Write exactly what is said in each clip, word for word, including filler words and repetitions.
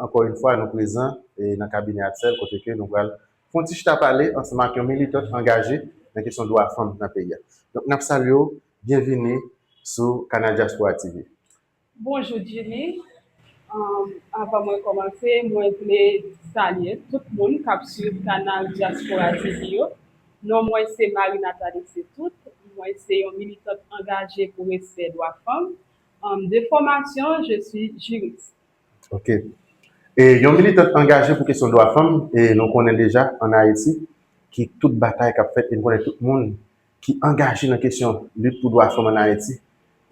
Ankò yon fwa, nou prezan e nan kabinè Adsel, kote ke nou pral fè yon ti chita pale ansanm ak yon militant angaje nan kesyon dwa fanm nan peyi a. Donk, n ap salye w, byenvini sou Kanal Diaspora T V. Bonjou Jimmy. Um, avan mwen kòmanse, mwen vle salye tout moun k ap swiv Kanal Diaspora T V yo. Non mwen se Marie Nathalie Setout. Mwen se yon militant angaje pou respè dwa fanm. Um, de formation, je suis juriste. Ok. E yon militant angaje pou kesyon dwa fanm, e nou konnen deja ann Ayiti, ki tout batay k ap fèt, e nou konnen tout moun ki angaje nan kesyon lit pou dwa fanm ann Ayiti.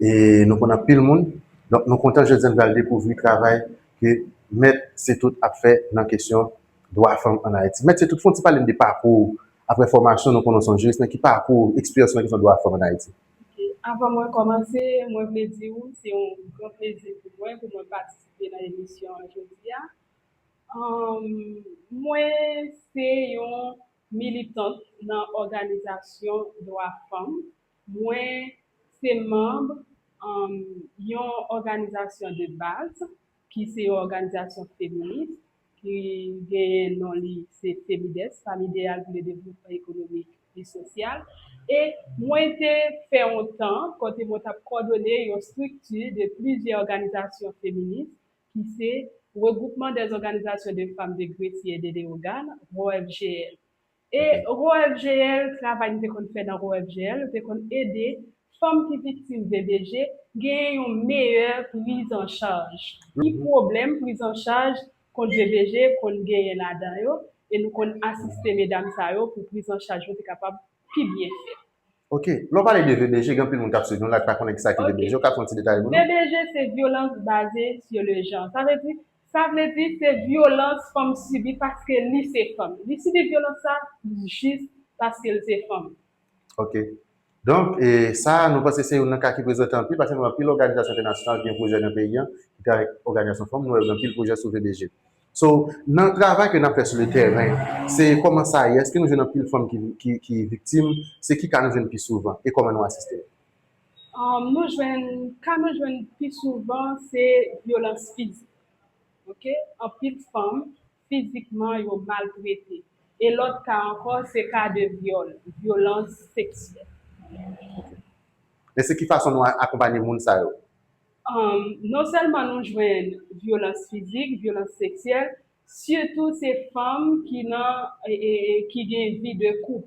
E nou konn anpil moun. Donk, nou kontan jodi a n pral dekouvri travay ke Mèt Setout ap fè nan kesyon dwa fanm ann Ayiti. Mèt Setout, fè yon ti pale n de pakou w. Apre fòmasyon, nou konnen w se yon jurist, nan ki pakou w, eksperyans ou nan kesyon dwa fanm ann Ayiti? Ok. Avan mwen kòmanse, mwen vle di w se yon gran plezi pou mwen pou mwen patisipe nan emisyon an jodi a. Um, mwen se yon militant nan òganizasyon dwa fanm. Mwen se manm um, yon òganizasyon de baz ki se yon òganizasyon feminis ki genyen non li se Femides, Famille Idéale pour le Développement Économique et Social. E mwen te fè yon tan kote mwen t ap kòdone yon estrikti de plizyè òganizasyon feminis ki se Regroupement des Organisations de Femmes de Gressier et de Léogâne, R O F G L. E R O F G L, travay nou te konn fè nan R O F G L, nou te konn ede fanm ki viktim V B G genyen yon meyè priz an chaj. Ki pwoblèm priz an chaj kont V B G konn genyen ladan yo, e nou konn asiste medam sa yo pou priz an chaj yo te kapab pi byen fèt. Ok, lè w pale de V B G, gen anpil moun k ap swiv nou la ki pa konnen kisa ki V B G, ou ka fè yon ti detay pou nou? V B G se vyolans baze sur le genre. Sa vle di, sa vle di se vyolans fanm sibi paske li se fanm. Li sibi vyolans sa jis paske l se fanm. Ok. Donk, e sa, nou panse se youn nan ka ki prezante anpil, paske nou wè anpil òganizasyon entènasyonal ki gen pwojè nan peyi a, ki travay avèk òganizasyon fanm, nou wè yo gen anpil pwojè sou V B G. So, nan travay ke n ap fè sou le tèren, se kòman sa ye? Èske nou jwenn anpil fanm ki, ki, ki viktim? Se ki ka nou jwenn pi souvan? E kòman nou asiste yo? Um, nou jwenn, ka nou jwenn pi souvan, se vyolans fizik. Ok? Anpil fanm, fizikman, yo maltrete. E lòt ka ankò, se ka de vyòl, vyolans seksyèl. E se ki fason nou a- akonpanye moun sa yo? Um, non sèlman nou jwenn vyolans fizik, vyolans seksyèl, sitou se fanm ki nan, e, e, e, ki gen vi de koup.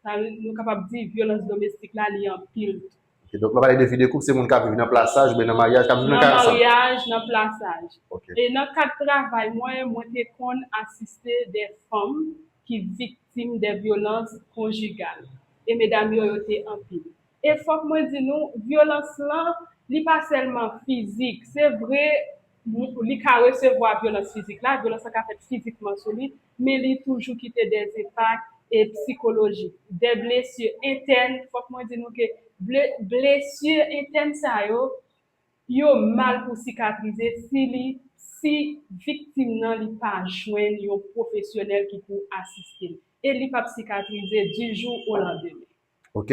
Sa, nou kapab di vyolans domestik la, li anpil. Ok, donk, lè w pale de vi de koup, se moun k ap viv nan plasaj oubyen nan maryaj, k ap viv nan kay ansanm? Nan maryaj, nan plasaj. Ok. E nan kad travay mwen, mwen te konn asiste de fanm ki viktim de vyolans konjigal. E medam yo, yo te anpil. E fòk mwen di nou, vyolans lan, li pa sèlman fizik. Se vre, li ka resevwa vyolans fizik la, vyolans la ka fèt fizikman sou li, men li toujou kite de enpak e psikolojik, de blesi entèn. Fòk mwen di nou ke ble- blesi entèn sa yo, yo mal pou sikatrize si li, si viktim nan li pa jwenn yon pwofesyonèl ki pou asiste l. E li p ap sikatrize du jour au lendemain. Ok.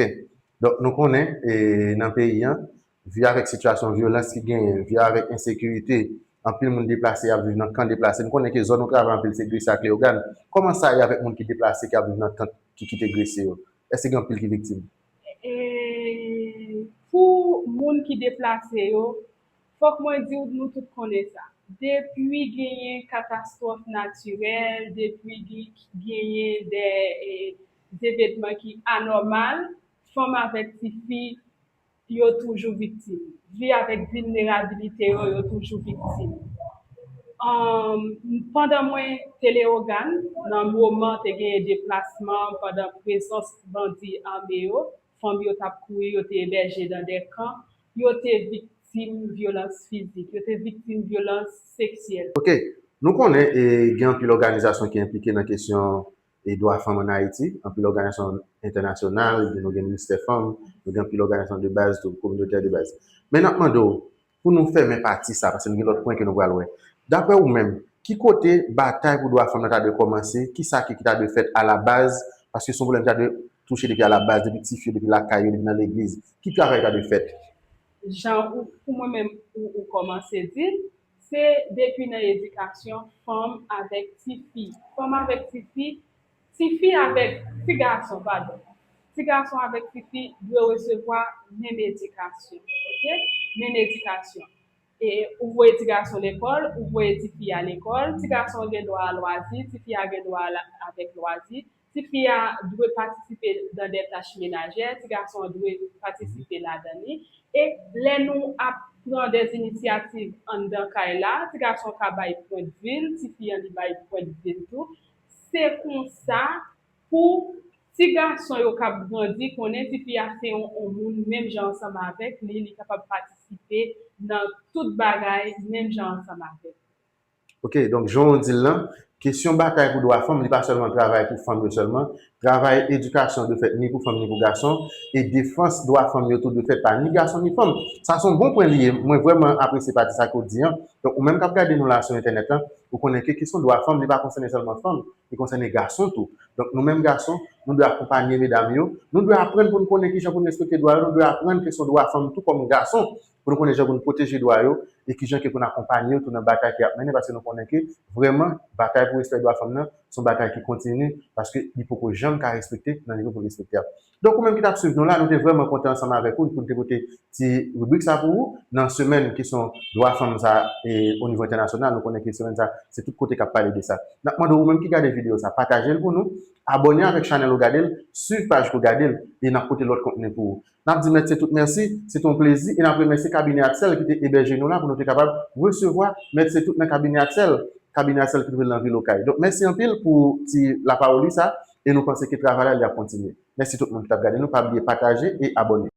Donk, nou konnen, e, nan peyi a, vi avèk sitiyasyon vyolans ki genyen, vi avèk ensekirite, anpil moun deplase, y ap viv nan kan deplase. Nou konnen ke zòn ou travay anpil se Gresye ak Leyogàn. Kòman sa ye avèk moun ki deplase, ki ap viv nan tant, ki kite Gresye yo? Èske gen anpil ki viktim? E pou moun ki deplase yo, fòk mwen di w, nou tout konnen sa. Depi genyen katastwòf natirèl, depi gen- genyen de, e, evenman ki anòmal, fanm avèk tifi, yo toujou viktim. Vi avèk vilnerabilite yo, yo toujou viktim. Um, pandan mwen te Leyogàn, nan moman te genyen deplasman pandan prezans bandi ame yo, fanm yo t ap kouri, yo te ebèje nan de kan, yo te viktim vyolans fizik, yo te viktim vyolans seksyèl. Ok, nou konnen e, gen anpil òganizasyon ki enplike nan kesyon e dwa fanm ann Ayiti, anpil òganizasyon entènasyonal, nou gen Ministè Fanm, nou gen anpil òganizasyon de baz tou, kominotè de baz. Men n ap mande w, pou nou fèmen pati sa, paske nou gen lòt pwen ke nou pral wè. Daprè ou menm, ki kote batay pou dwa fanm nan ta dwe kòmanse? Kisa ki, ki ta dwe fèt alabaz? Paske se yon pwoblèm ki ta dwe touche depi alabaz, depi tifi yo, depi lakay yo, depi nan legliz. Ki travay ta dwe fèt? Jan ou, pou mwen menm, ou, ou kòmanse di l, se depi nan edikasyon fanm avèk tifi. Fanm avèk tifi, tifi avèk ti gason, padon. Ti gason avèk tifi dwe resevwa menm edikasyon, oke? Menm edikasyon. E ou voye ti gason lekòl, ou voye tifi a lekòl, ti gason an gen dwa a lwazi, tifi a gen dwa a la, avèk lwazi. Tifi a dwe patisipe nan de tach menajè, ti gason an dwe patisipe ladan li. E lè nou ap pran de inisyativ anndan kay la, ti gason ka bay pwendvi l, tifi an li bay pwendvi l tou. Se konsa pou ti gason yo k ap grandi konnen tifi a se yon, yon moun menm jan ansanm avèk li, li kapab patisipe nan tout bagay menm jan ansanm avèk li. Ok, donk jan w di l lan, kesyon batay pou dwa fanm, li pa sèlman travay pou fanm yo sèlman. Travay edikasyon dwe fèt ni pou fanm ni pou gason, e defans dwa fanm yo tou dwe fèt pa ni gason ni fanm. Sa se yon bon pwen li ye. Mwen vrèman apresye pati sa ke w di an. Donk, ou menm k ap gade nou la sou entènèt lan, ou konnen ke kesyon dwa fanm, li pa konsène sèlman fanm, li konsène gason tou. Donk, nou menm gason, nou dwe akonpanye medam yo, nou dwe aprann pou n konnen kijan pou n respekte dwa yo, nou dwe aprann kesyon dwa fanm tou kòm gason, pou nou konnen jan pou n pwoteje dwa yo, e kijan ke pou n akonpanye yo tou nan batay ke y ap mennen, paske nou konnen ke vrèman, batay pou respè dwa fanm nan, se yon batay ki kontini, paske li poko janm ka respekte nan nivo pou l respekte a. Donk, ou menm ki t ap swiv nou la, nou te vrèman kontan ansanm avèk ou, pou n te pote ti ribrik sa pou ou, nan semèn kesyon dwa fanm sa, e o nivo entènasyonal, nou konnen ke semèn sa, se tout kote k ap pale de sa. N ap mande ou menm ki gade videyo sa, pataje l pou nou, abòne avèk chanèl ou gade l, swiv paj pou gade l, e n ap pote lòt kontni pou ou. N ap di Mèt Setout mèsi, se te yon plezi, e n ap remèsye kabinè Adsèl ki te ebèje nou la pou nou te kapab resevwa Mèt Setout nan kabinè Adsèl, kabinè Adsèl ki twouve l nan vil Okay. Donk, mèsi anpil pou ti lapawòl li sa, e nou panse ke travay la, li ap kontinye. Mèsi tout moun ki t ap gade nou, pa bliye pataje e abòne.